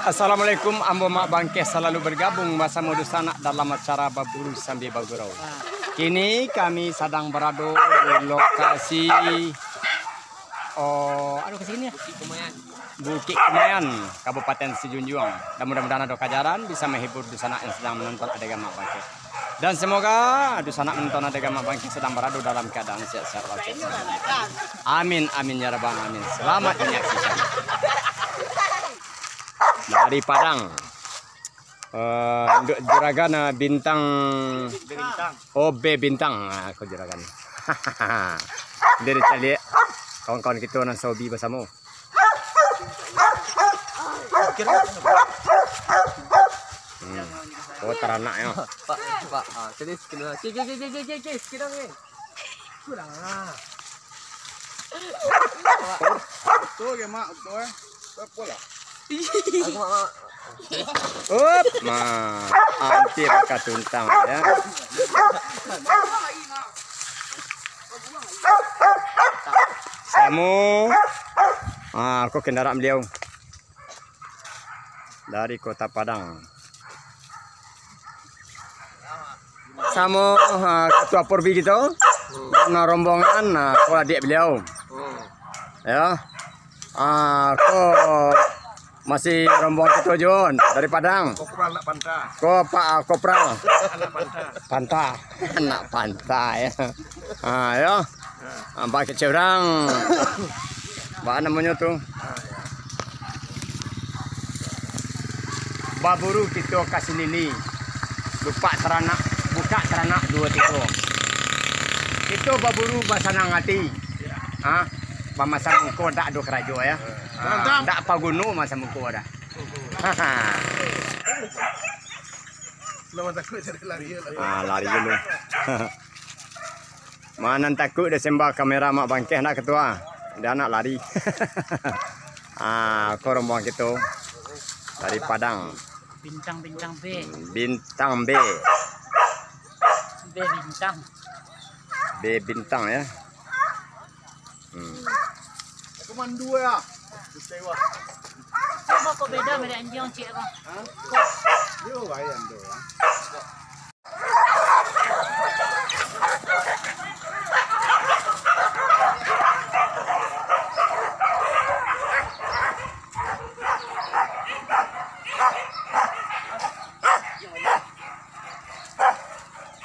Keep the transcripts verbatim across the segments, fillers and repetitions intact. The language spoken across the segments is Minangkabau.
Assalamualaikum, ambo Mak Bangkeh salalu bergabung basamo dunsanak dalam acara Baburu Sambil Bagurau. Kini kami sadang barado di lokasi, oh, aduh, ke sini ya? Bukik Kumayan, Kabupaten Sijunjuang. Dan mudah-mudahan ado kajaran bisa menghibur dunsanak yang sedang menonton adegan Mak Bangkeh. Dan semoga dunsanak menonton adegan Mak Bangkeh sedang barado dalam keadaan sehat-sehat walafiat. Amin, amin, ya rabbal alamin. Selamat menyaksikan. Dari Padang. Eh, untuk juragan, eh, Bintang. Bintang. Oh, B Bintang. Ah, aku juragan. Dia dicaliak kawan-kawan kita nan sahobi basamo. Hmm. Oh, taranak ya. Pak, Pak. Ah, sini sikit dulu. Cik, cik, cik, cik, cik, cik, sikit dong, eh. Kurang ah. Tu je, Mak, tu, eh. Tu apa lah? Aku, Mak, Mak. Up, ma. Anti bakal tuntang ya. Samo. Ah, ko kendaraan beliau. Dari Kota Padang. Samo, ah, Ketua Porbi kito, dan rombongan, ah, ko adiak beliau. Ya. Ah, ko masih rombongan kito juo dari Padang. Kopral nak panta. Ko Pak, ah, Kopral. Anak panta. Panta. Anak panta, ya. Ah, ya. Ah, bak kecek urang. Baa namonyo tu? Baburu kito ka sinini. Lupak taranak, bukak taranak duo tigo. Kito baburu basanang ati. Ha? Bamasan muko dak ado karajo ya. Ha, dak paguno masan muko dah. Lawan takuik cari lari lah. Ah, lari dulu. Ma nan takuik dek sembah kamera Mak Bangkeh nak ketua. Dah nak lari. Ah, ko rombongan kito dari Padang. Bintang, Bintang B. Hmm, Bintang B. B Bintang. B Bintang ya. Hmm. Aku mandu ya. Kecewa. Coba kok beda merek anjing cik apa? Hah? Yo, bayang tu.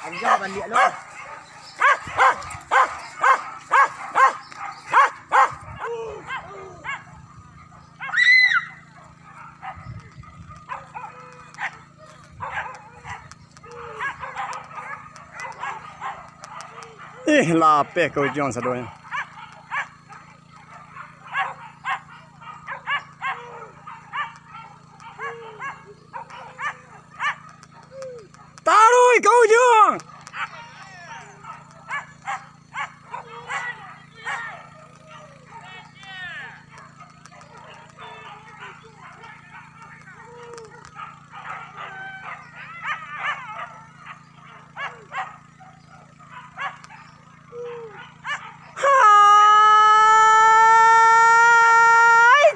Anjing balik lo. Ih, lapeh ka ujuang sadonyo. Taruih ka ujuang! Hai,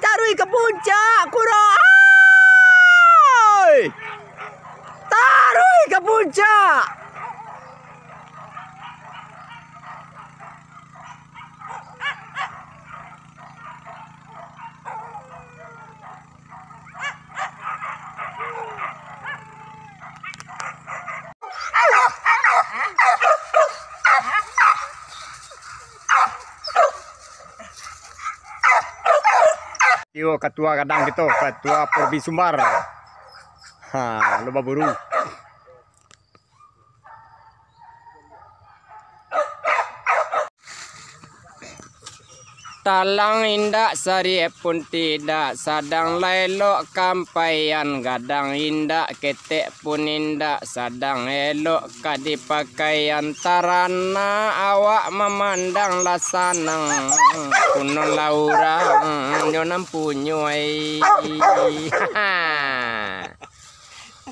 taruih ka puncak, kuro! Hai! Taruih ka puncak! Iyo, ketua gadang kito, ketua Porbi Sumbar. Ha, lo baburu. Talang indak, sariak pun tidak, sadang lah elok kampaian, gadang indak, ketek pun indak, sadang elok ka dipakaian, taranak awak mamandang lah sanang, punon lah urang nyo nan punyo ai.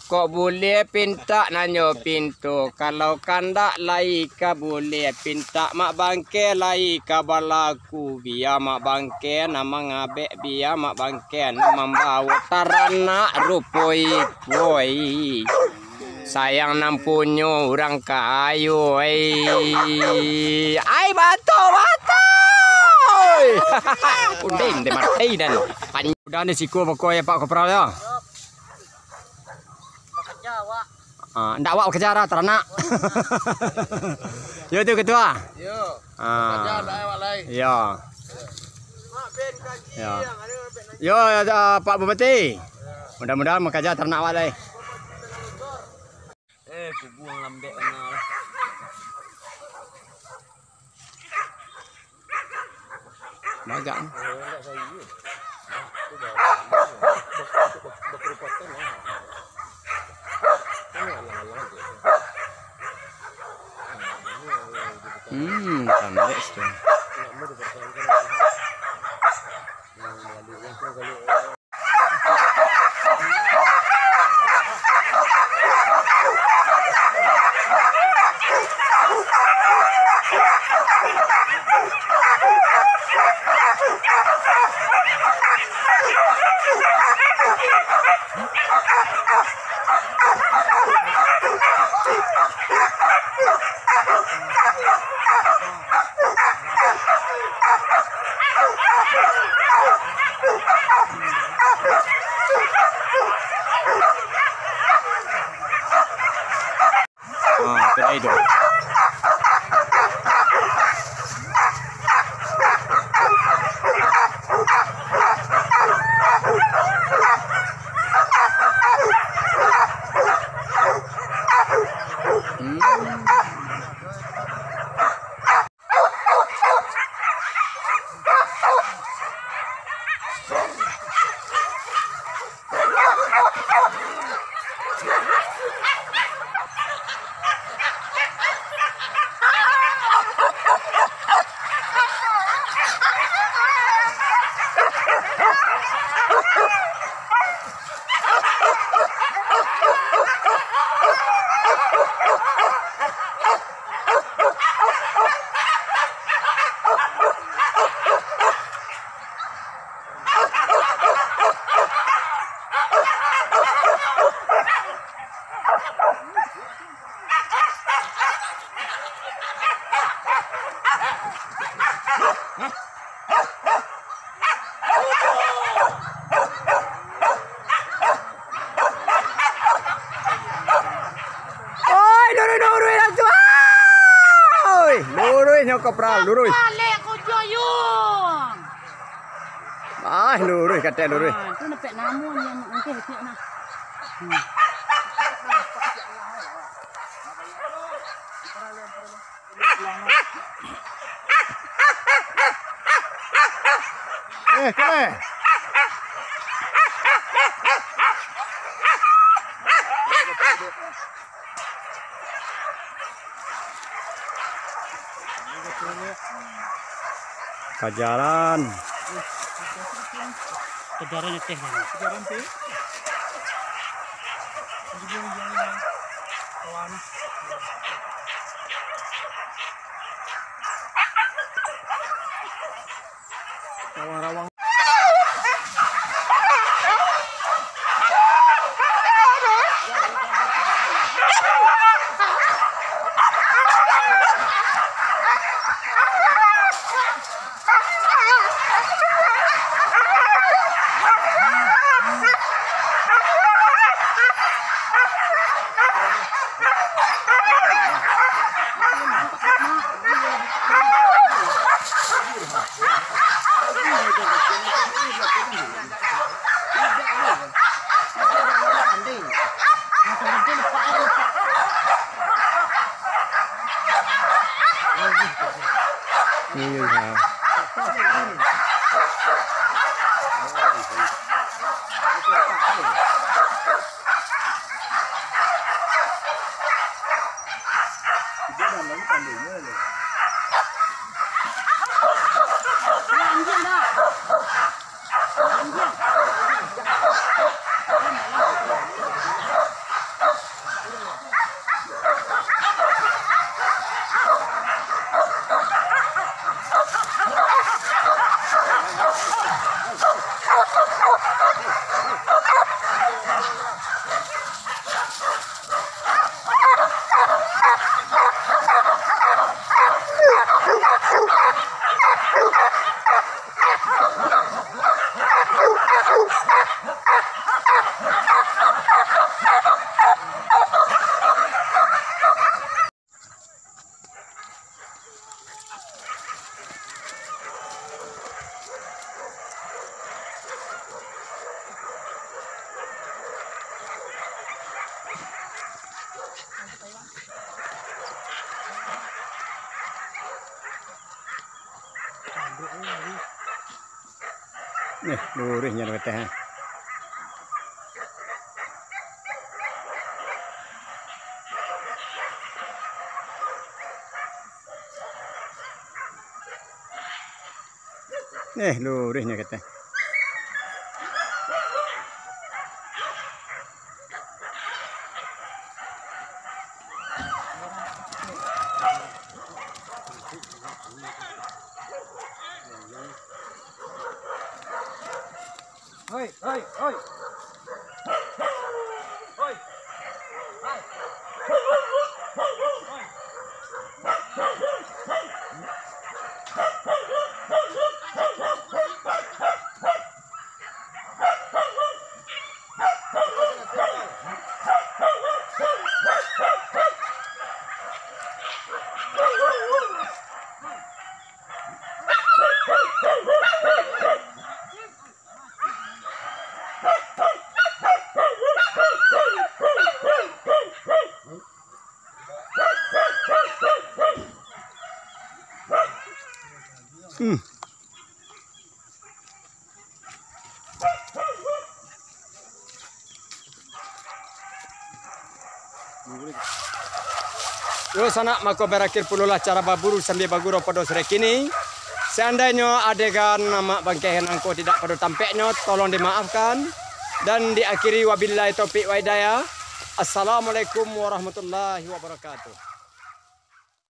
Kok buliah pintak nanyo pintu, kalau kandak lai ka buliah pintak, mak bangke lai ka balaku, bia mak bangke nan mangabek, bia mak bangke nan mambawo taranak rupo iko, ai. Sayang nan punyo urang kayo, ai. Ai, bato, bato! Undeh, undeh, matai dan pan-, udah ni siko bako ya, Pak Kopral, ya. Bakerja awak. Ah, ndak awak bakerja, taranak. Yo, tu ketua. Yo. Ah. Bakerja ndak awak lai. Yo. Yo. Yo, ya, Pak Bupati. Mudah-mudahan makaja taranak awak lai. Eh, kubuang lambek bana lah. Bagak. Hmm, cantik tu. Ah, kedai tu. Hmm. Oi, luruih, luruih lah tu. Oi, luruih nyo kopral, luruih. Balik ko Joyong. Ah, luruih, katek luruih. Ah, tu nampak namo ni yang mungkin kecil nah. Hmm. Eh, kemeh. Kajaran. Kajaran teh. Kajaran teh. Rawang-rawang. Nih, luruih nyo ka ateh, ha. Nih, luruih nyo ka ateh. Hoi, hoi, hoi. Hoi. Hai. Hoi. Hmm. Yo, sanak, mako barakhir pulolah acara baburu sambia bagurau pado sore kini. Seandainyo adegan amak bangkeh nangko tidak pado tampeknyo, tolong dimaafkan. Dan diakhiri, wabillahi taufik wa hidayah. Assalamualaikum warahmatullahi wabarakatuh.